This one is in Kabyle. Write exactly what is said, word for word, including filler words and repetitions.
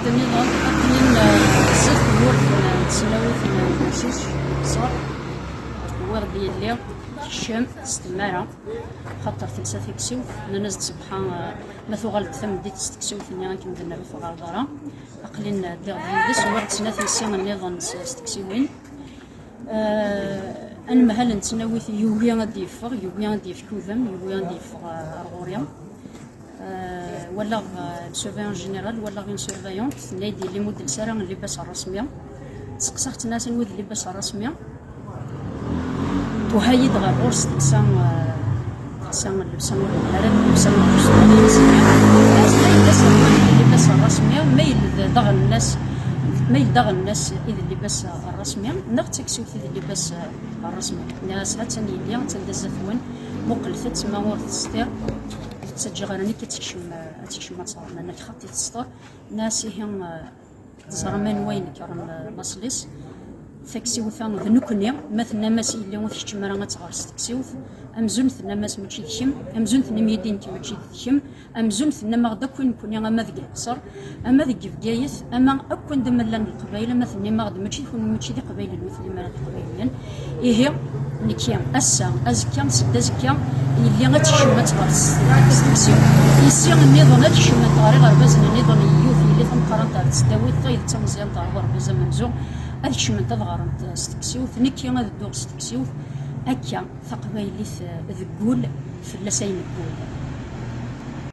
Nniḍen akken, eh, zdat tewwurt n tesnawit n Mcic Qṣer, wwiɣ-d yelli tekcem s temmara, xaṭer telsa taksiwt, nnan-as-d: "Sebḥa, eh, ma tuɣal-d tameddit s teksiwt-nni akken d-nerr ur tuɣaleḍ ara." Aql-in ddiɣ d yid-s, wwiɣ-d snat yessi nniḍen s, s teksiwin. Eh, anemhal n tesnawit yugi ad d-yeffeɣ, yugi ad d-yefk udem, yugi ad d-yeffeɣ, eh, ar ɣur-i. Eh, walaɣ, eh, le surveillant général, walaɣ une surveillante, tenna-yi-d yelli ur d-telsi ara llibas rrasmi. Seqsaɣ-tt, nniɣ-as: "Anwa i d llibas rrasmi?" Tuha-yi-d ɣer ɣur-s, telsa, eh, telsa llebsa ur yelli ara d llebsa n lqus. As-, as-, as-, llibas rrasmi, ma yella d aɣelnas, ma yella d aɣelnas i d llibas rrasmi, neɣ d taksiwt i d llibas rrasmi. Nniɣ-as: "Ha-tt-an yelli, ha-tt-an d zdat-wen, muqlet-tt, ma ur tesṭir, ur ttaǧǧaɣ ara nekk ad tekcem, ad tekcem ad tẓer." Nnan-ak: "Xaṭi, tesṭer." Nniɣ-as: "Ihi, eh, teẓram anwa inekren, eh, laṣel-is? Taksiwt-a d nekkni, ma tennam-as i yelli ur tkeččem ara ad tɣer s teksiwt, amzun tennam-as mačči d kemm, amzun tennam-iyi-d i nekk mačči d kemm, amzun tennam-aɣ-d akk i nekkni, ama deg Leqṣer, ama deg Bgayet, ama akk anda ma llan Leqbayel, ama tennim-aɣ-d mačči d kenwi, mačči d Iqbayliyen, ur tellim ara d Iqbayliyen. Ihi, nekki, ass-a, azekka, seld azekka, yelli ad tekcem ad tɣer s, s teksiwt. Yessi nniḍen ad kecment ɣer iɣerbazen nniḍen, yiwet yelli tameqqrant ɣer tesdawit, tayeḍ d tameẓyant ɣer uɣerbaz amenzu, ad kecment ad ɣrent s teksiwt, nekki ad dduɣ s teksiwt. Akka, taqbaylit, eh, deg wul, fell-as ay neggul.